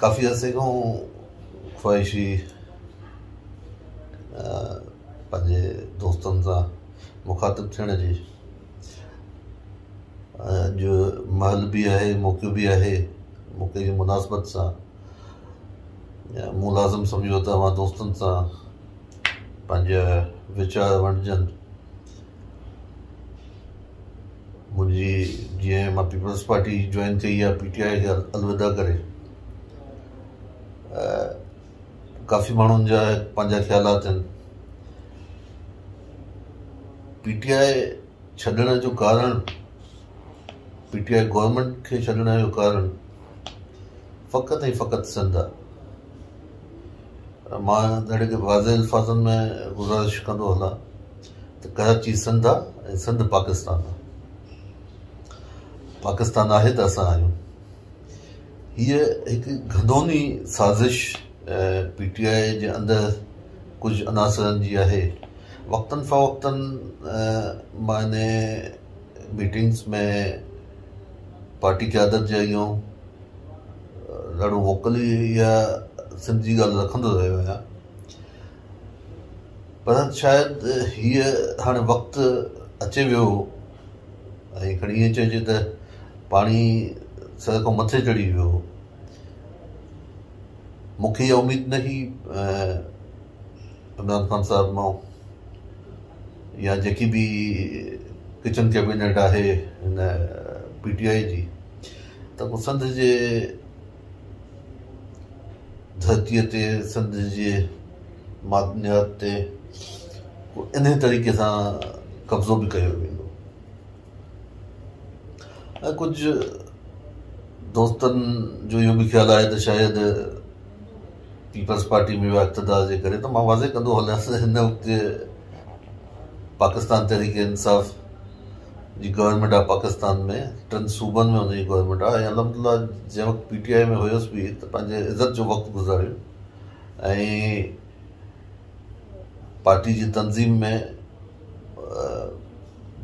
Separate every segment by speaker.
Speaker 1: ڪافي عرصي کان خواهش هئي پنهنجي دوستن سان مخاطب ٿيڻ جي. اڄ مهل به آهي، موقعو به آهي. موقعي جي مناسبت سان مون لازم سمجهيو ته اوهان دوستن سان پنهنجا ويچار ونڊجن. منهنجي جيئن مان پيپلز پارٽي جوائن ڪئي آهي پي ٽي آء کي الوداع ڪري، ڪافي ماڻهن جا پنهنجا خيالات آهن. پي ٽي آء ڇڏڻ جو ڪارڻ، پي ٽي I government کي ڇڏڻ جو ڪارڻ فقط ۽ فقط سنڌ آهي. مان ڏاڍي واضح الفاظن ۾ گذارش ڪندو هلان ته ڪراچي سنڌ آ ۽ سنڌ پاڪستان آ. پاڪستان آهي ته اسان آهيون. هيء هڪ گهندوني سازش پي ٽي آء جي اندر ڪجهه عناصرن جي آهي. وقتن فوقتن مان انهي ميٽنگس ۾ پارٽي قيادت جي اڳيان ڏاڍو ووڪلي اها سنڌ جي ڳالهه رکندو رهيو آهيان. پر شايد هيء هاڻي وقت اچي ويو هو ۽ کڻي ائين چئجي ته پاڻي سر کان مٿي چڙهي ويو هو. مون کي اها اميد نه هئي عمران خان صاحب مان يا جيڪي به ڪچن ڪيبينيٽ آهي هن پي ٽي آء جي ته ڪو سنڌ جي ڌرتيء تي، سنڌ جي معدنيات تي انهيء طريقي سان قبضو به ڪيو ويندو ۽ ڪجهه دوستن جو اهو به خيال آهي ته شايد پيپلز پارٽي ۾ ويا اقتدار جي ڪري ته مان واضح ڪندو هلان ته هن وقت پاڪستان تحريڪ انصاف جي گورنمينٽ آف پاڪستان ۾ ٽن صوبن ۾ ان جي گورنمينٽ آهي ۽ الحمد لله جنهن وقت پي ٽي آء ۾ هيس به ته پنهنجي عزت جو وقت گذاريو ۽ پارٽي جي تنظيم ۾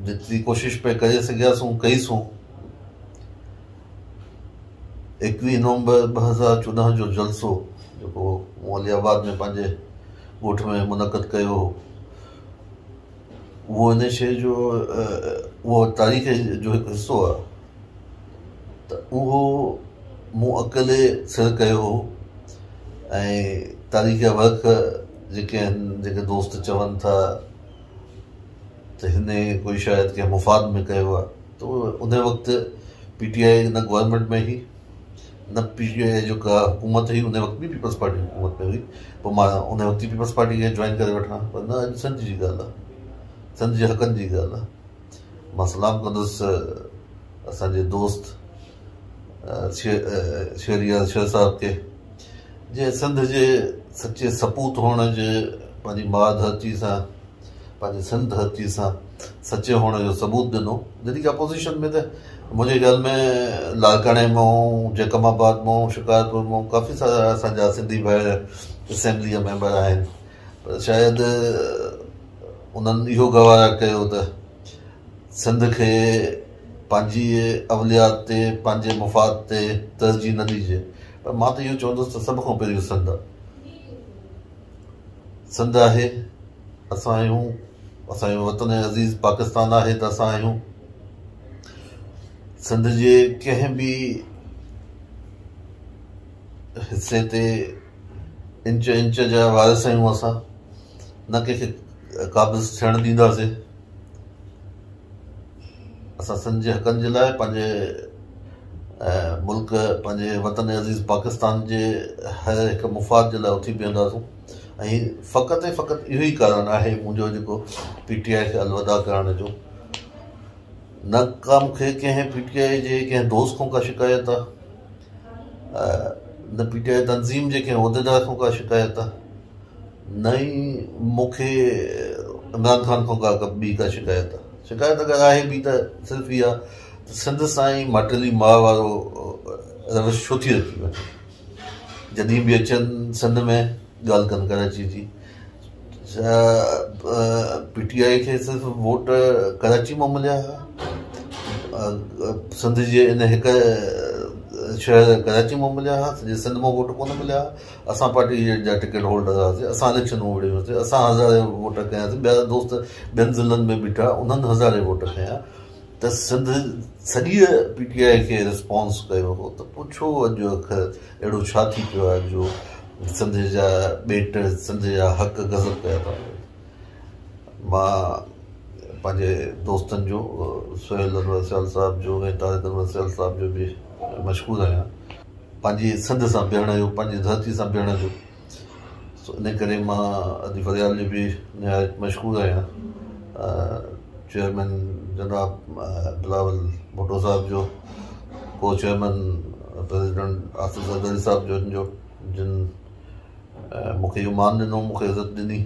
Speaker 1: جيتري ڪوشش پئي ڪري سگهياسون ڪئيسون. 21 نومبر 2014 جو جلسو جيڪو مون علي آباد ۾ پنهنجي ڳوٺ ۾ منعقد ڪيو هو، اهو ان شيء جو اهو تاريخ جو هڪ حصو آهي ته اهو مون اڪيلي سر ڪيو هو ۽ تاريخ جا ورق جيڪي آهن، جيڪي دوست چون ٿا ته هن ڪوئي شايد ڪنهن مفاد ۾ ڪيو آهي، ته ان وقت پي ٽي آء نه گورنمينٽ ۾ هئي نه پي ٽي آء جو ڪا حڪومت هئي. ان وقت به پيپلز پارٽي حڪومت ۾ هئي، پوء مان ان وقت ئي پيپلز پارٽي کي جوائن ڪري وٺان، پر نه، اڄ سنڌ جي ڳالهه آهي، سنڌ جي حقن جي ڳالهه آهي. مان سلام ڪندس اسان جي دوست شهريار شر صاحب کي، جنهن سنڌ جي سچي سپوت هئڻ جي، پنهنجي ماء ڌرتي سان، پنهنجي سنڌ ڌرتي سان سچي هئڻ جو ثبوت ڏنو. جڏهن ڪه اپوزيشن ۾ ته منهنجي خيال ۾ لاڙڪاڻي مون، جيڪب آباد مون، شڪارپور مون ڪافي سارا اسان جا سنڌي ڀائر اسيمبلي جا ميمبر آهن، پر شايد انهن اهو گوارا ڪيو ته سنڌ کي پنهنجي اوليات تي، پنهنجي مفاد تي ترجيح نه ڏجي. پر مان ته اهو چوندس ته سڀ کان پهريون سنڌ آهي. سنڌ آهي، اسان آهيون. اسان جو وطن عزيز پاڪستان آهي ته اسان آهيون. سنڌ جي ڪنهن به حصي تي انچ انچ جا وارث آهيون اسان، نه ڪنهن کي قابض ٿيڻ ڏينداسين. اسان سنڌ جي حقن جي لاء، پنهنجي ملڪ، پنهنجي وطن عزيز پاڪستان جي هر هڪ مفاد جي لاء اٿي بيهنداسون ۽ فقط ۽ فقط اهو ئي ڪارڻ آهي منهنجو جيڪو پي ٽي آء کي الوداع ڪرڻ جو. نه ڪا مون کي ڪنهن پي ٽي آء جي ڪنهن دوست کان ڪا شڪايت آهي، نه پي ٽي آء تنظيم جي ڪنهن عهديدار کان ڪا شڪايت آهي، نه ئي مون کي عمران خان کان ڪا ٻي ڪا شڪايت آهي. شڪايت اگر آهي به ته صرف اها ته سنڌ سان ئي ماٽيلي ماء وارو روش ڇو ٿي رکي وڃي؟ جڏهن به اچن سنڌ ۾ ڳالهه ڪن ڪراچي جي، پي ٽي آء کي صرف ووٽ ڪراچي مان مليا هئا، سنڌ جي ان هڪ شهر ڪراچي مان مليا هئا، سڄي سنڌ مان ووٽ ڪونه مليا هئا. اسان پارٽي جا ٽڪيٽ هولڊر هئاسين، اسان اليڪشنون وڙهيونسين، اسان هزارين ووٽ کنياسين، ٻيا دوست ٻين ضلعن ۾ بيٺا انهن هزارين ووٽ کنيا ته سنڌ سڄيء پي ٽي آء کي رسپانس ڪيو هو ته پوء ڇو اڄ آخر اهڙو ڇا ٿي پيو آهي جو سنڌ جا ٻيٽ، سنڌ جا حق غضب ڪيا ٿا وڃن. مان پنهنجي دوستن جو سهيل انور سيال صاحب جو ۽ طارق انور سيال صاحب جو به مشڪور آهيان. پنهنجي سنڌ سان بيهڻ جو، پنهنجي ڌرتي سان بيهڻ جو، سو ان ڪري مان ادي فريال جو به نهايت مشڪور آهيان. چيئرمين جناب بلاول ڀٽو صاحب جو، ڪو چيئرمين پريزيڊنٽ آصف زرداري صاحب جن جو، جن مون کي اهو مان ڏنو، مون کي عزت ڏني.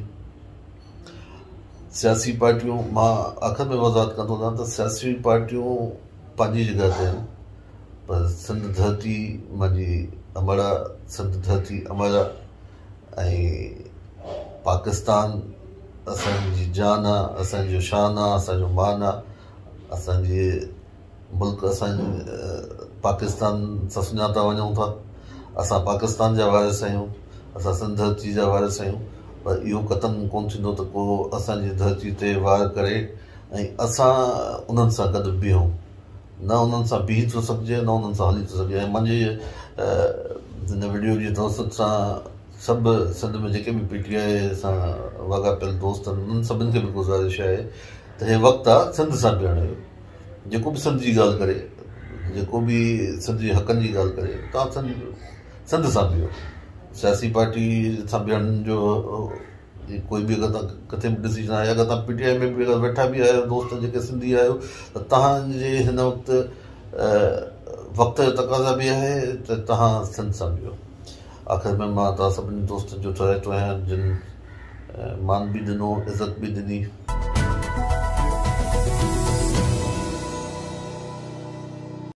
Speaker 1: سياسي پارٽيون، مان آخر ۾ وضاحت ڪندو هلان ته سياسي پارٽيون پنهنجي جڳهه تي آهن، پر سنڌ ڌرتي منهنجي امڙ آ، سنڌ ڌرتي امڙ آ ۽ پاڪستان اسان جي جان آ، اسان جو شان آ، اسان جو مان آ، اسان جي ملڪ اسان پاڪستان سان سڃاتا وڃون ٿا، اسان پاڪستان جا وارث آهيون، اسان سنڌ ڌرتي جا وارث آهيون، پر اهو قطعن ڪونه ٿيندو ته ڪو اسان جي ڌرتي تي وار ڪري ۽ اسان انهن سان گڏ بيهون، نه انهن سان بيهي ٿو سگهجي نه انهن سان هلي ٿو سگهجي ۽ منهنجي هن وڊيو جي توسط سان سڀ سنڌ ۾ جيڪي به پي ٽي آء سان واڳاپيل دوست آهن انهن سڀن کي به گذارش آهي ته هي وقت آهي سنڌ سان بيهڻ جو. جيڪو به سنڌ جي ڳالهه ڪري، جيڪو به سنڌ جي حقن جي ڳالهه ڪري، توهان سنڌ سنڌ سان بيهو. سياسي پارٽي سان بيهڻ جو ڪوئي به اگر توهان ڪٿي به ڊسيزن آهي، اگر توهان پي ٽي آء ۾ به اگر ويٺا به آهيو دوست جيڪي سنڌي آهيو ته توهان جي هن وقت وقت جو تقاضا به آهي ته توهان سنڌ سان بيهو. آخر ۾ مان توهان سڀني دوستن جو ٿورائتو آهيان جن مان به ڏنو، عزت به ڏني.